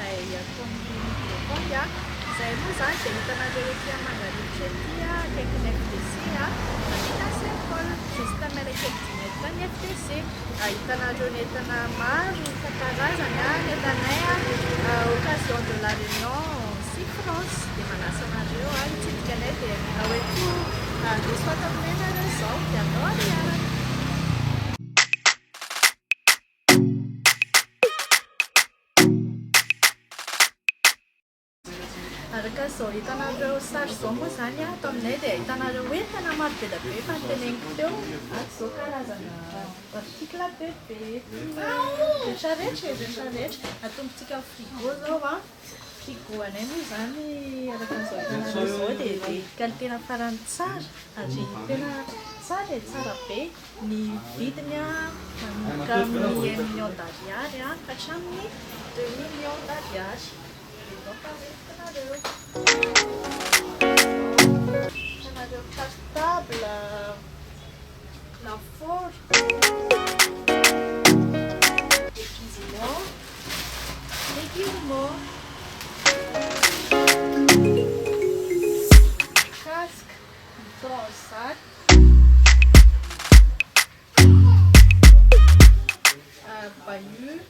izahay ato amin'ny Micro Kong. Izahay moa izany dia hitanareo ety Mangarivotra ety akaikin'ny FDC, mahita ny Saint Paul, juste miala kely dimy mètres ny FDC. Ahitanareo ny entana maro isan-karazany ny entanay occasion de la Réunion sy France dia manasa anareo hitsidika anay dia hoentiko handroso ato aminay nareo izao dia andao ary hiaraka. Araka izao hitanareo sary izao moa izany ato aminay dia ahitanareo entana maro be dia be efa noteneniko teo. Ato izao karazana article bebe, rehetra rehetra e, rehetra rehetra. Atombontsika amin'ny frigo izao an. Frigo anay moa izany araka an'izao hitanareo izao dia dia qualité-na farany tsara ary tena tsara e, tsara be. Ny vidiny manomboka amin'ny un million d'ariary ka hatramin'ny deux millions d'ariary. Hitanareo cartable, lafaoro, déguisement, déguisement, casque, mouton sac, bahut.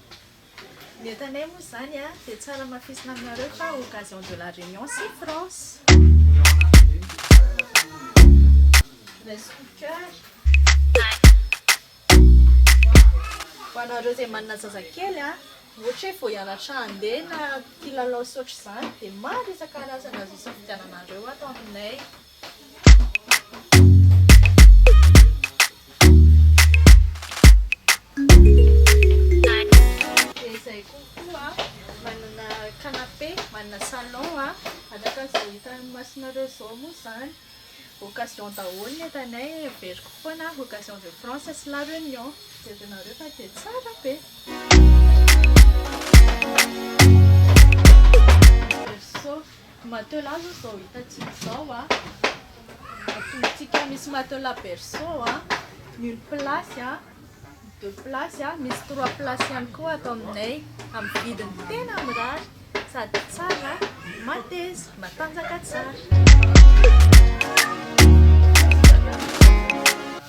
Ny entanay moa izany dia tsara hamafisina aminareo fa occasion de la Réunion sy France. Rice cooker. Ho anareo izay manana zazakely, ohatra hoe vao hianatra handeha na kilalao sy ohatr'izany dia maro isan-karazany azo isafidiananareo ato aminay. Dia izay kokoa manana canapé, manana salon araka izao hitan'ny masonareo izao moa izany. Occasion daholo ny entanay, heveriko foana occasion de France sy La Réunion. Jerenareo fa dia tsara be. Berceau. Matelas zao izao hitantsika izao a. Ataontsika misy matelas berceau a, ny une place a, deux places a, misy trois places ihany koa ato aminay amin'ny vidiny tena mirary sady tsara, mateza, matanjaka tsara.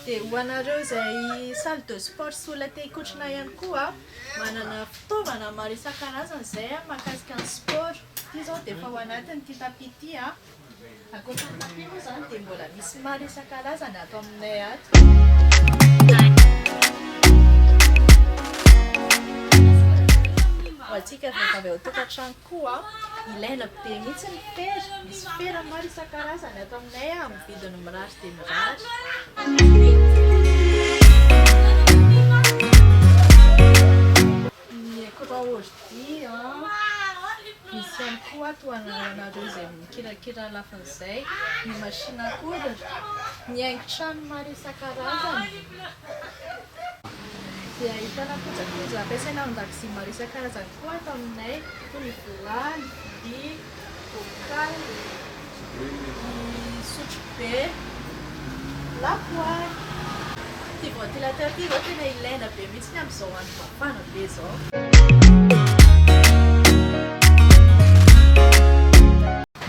Dia ho anareo izay salle de sport sy olona te hikotrana ihany koa, manana fitaovana maro isan-karazany izay mahakasika ny sport. Ity izao dia efa ao anatin'ity tapis ity a. Ankoatra ny tapis moa izany dia mbola misy maro isan-karazany ato aminay ato. Ho antsika vehivavy ao an-tokantrano koa, ilaina be mihitsy ny fera. Misy fera maro isan-karazany ato aminay amin'ny vidiny mirary dia mirary. Ny écran ordi an, misy ihany koa ato ho anareo izay mikirakira lafin'izay, ny machine à coudre, ny haingon-trano maro isan-karazany. Dia ahitana kojakoja ampiasaina ao an-dakozia maro isan-karazany koa ato aminay, toy ny vilany, vilia, bocal, ny sotrobe, lapoaly. Ity ventilateur ity izao tena ilaina be mihitsy amin'izao andro mafana be izao.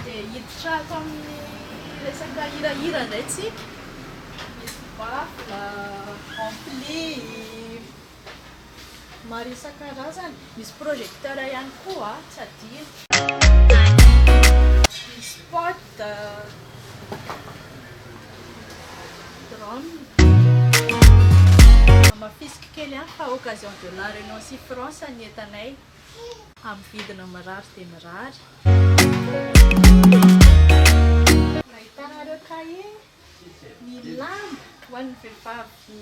Dia hiditra ato amin'ny resaka hirahira indray tsika. Misy baffle, ampli. Maro isan-karazany. Misy projecteur ihany koa tsy adino. Misy spot, drone. Hamafisiko kely ihany fa occasion de la Réunion sy France ny entanay. Amin'ny vidiny mirary dia mirary. Nahitana ireo cahier. Ny lamba ho an'ny vehivavy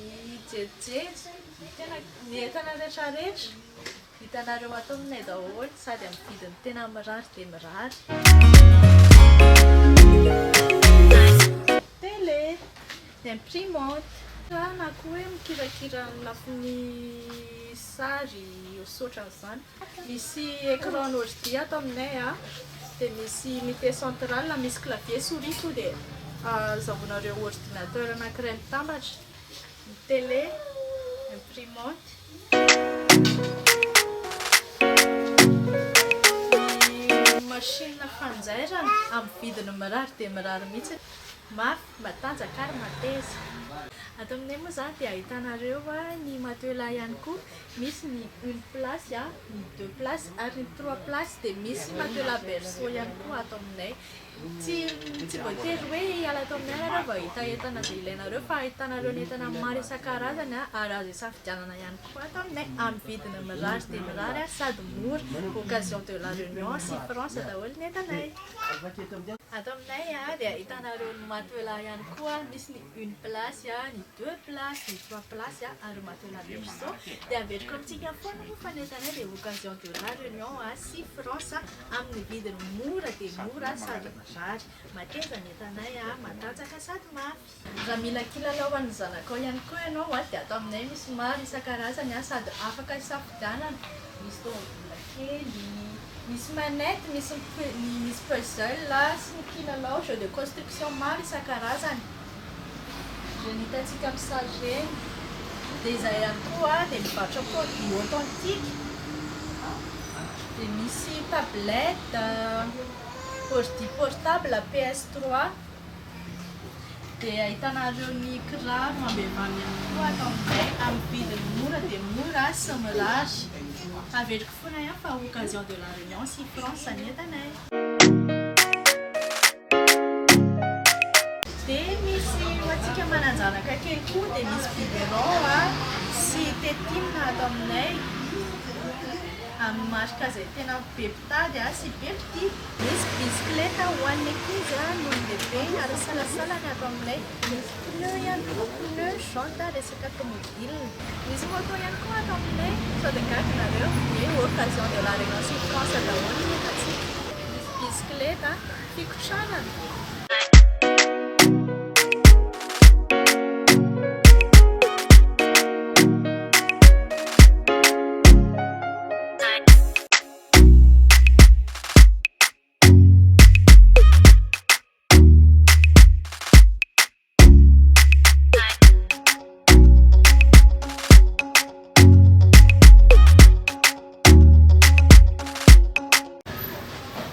jejojejo, tena ny entana rehetra rehetra hitanareo ato aminay daholo sady amin'ny vidiny tena mirary dia mirary. Télé, ny imprimante, na koa hoe mikirakira ny lafiny sary sy ohatran'izany. Misy écran ordi ato aminay a, dia misy unité centrale, misy clavier souris tonga dia azahoanareo ordinateur anankiray mitambatra, ny télé, imprimante. Amin'ny vidiny mirary dia mirary mihitsy. Mafy, matanjaka ary mateza. Ato aminay moa izany dia ahitanareo ny matelas ihany koa. Misy ny une place, ny deux places ary ny trois places dia misy matelas berceau ihany koa ato aminay. Tsy tsy voatery hoe hiala ato aminay nareo vao hahita entana izay ilainareo fa ahitanareo ny entana maro isan-karazany ary azo isafidianana ihany koa ato aminay amin'ny vidiny mirary dia mirary sady mora. Occasion de la Réunion sy France daholo ny entanay. Ato aminay dia ahitanareo ny matelas ihany koa, misy ny une place, ny deux places, ny trois places ary matelas berceau. Dia averiko amintsika foana moa fa ny entanay dia occasion de la Réunion sy France amin'ny vidiny mora dia mora sady mirary. Mateza ny entanay, matanjaka sady mafy. Raha mila kilalao ho an'ny zanakao ihany koa ianao dia ato aminay misy maro isan-karazany sady afaka isafidianana. Misy tômôbila kely, misy manette, misy misy puzzle sy ny kilalao jeux de construction maro isan-karazany. Ireny hitantsika amin'ny sary ireny. Dia izahay ihany koa dia mivarotra produits authentiques. Dia misy tablette, ordi portable PS trois. Dia ahitanareo ny kiraro ambehivavy ihany koa ato aminay amin'ny vidiny mora dia mora sy mirary. Averiko foana ihany fa occasion de la Réunion sy France ny entanay. Dia misy ho antsika manan-janaka kely koa dia misy biberon sy tétine ato aminay amin'ny marque izay tena be mpitady sy be mpitia. Misy bisikileta ho an'ny ankizy noho ny lehibe ary salasalany ato aminay. Misy pneu ihany koa, pneu, jante, resaka tomobile. Misy moto ihany koa ato aminay, sao dia gaga nareo, ie occasion de la Réunion sy France daholo ny entantsika. Misy bisikileta, fikotranana.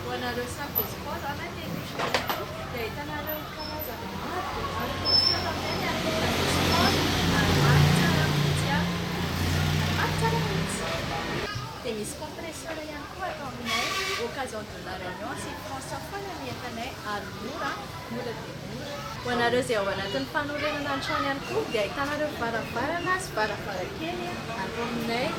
Ho anareo salle de sport na tennis ihany koa dia ahitanareo karazana maro dia maro mihitsy ato aminay ny article de sport ary mafy tsara mihitsy ary mafy tsara mihitsy. Dia misy compresseur ihany koa ato aminay, occasion de la Réunion sy France foana ny entanay ary mora, mora dia mora. Ho anareo izay ao anatin'ny fanorenana ny trano ihany koa dia ahitanareo varavarana sy varavarankely ato aminay.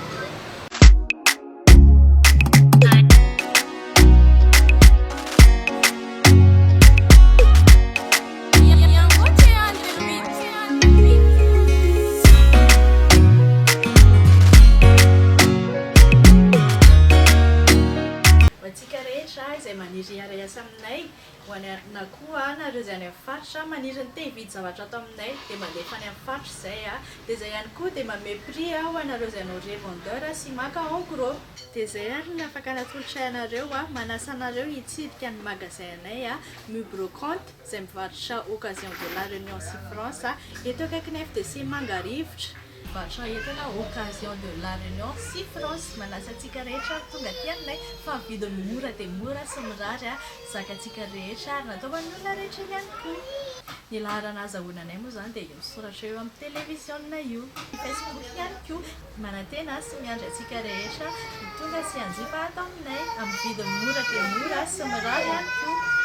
Ho antsika rehetra izay maniry hiara-hiasa aminay, ho any na koa nareo izay any amin'ny faritra maniry ny te hividy zavatra ato aminay dia mandefa any amin'ny faritra izay dia izay ihany koa dia manome prix ho anareo izay hanao revendeur sy maka en gros. Dia izay ary ny afaka natolotray anareo, manasa anareo hitsidika ny magasin anay Mu Brocante izay mivarotra occasion de la Réunion sy France eto akaikin'ny FDC Mangarivotra. Mivarotra entana occasion de la Réunion sy France. Manasa antsika rehetra ary tonga aty aminay fa vidiny mora dia mora sy mirary zakantsika rehetra ary natao ho an'ny olona rehetra ihany koa. Ny laharana azahoana anay moa izany dia io misoratra eo amin'ny televiziona io. Facebook ihany koa. Manantena sy miandry antsika rehetra ho tonga sy hanjifa ato aminay amin'ny vidiny mora dia mora sy mirary ihany koa.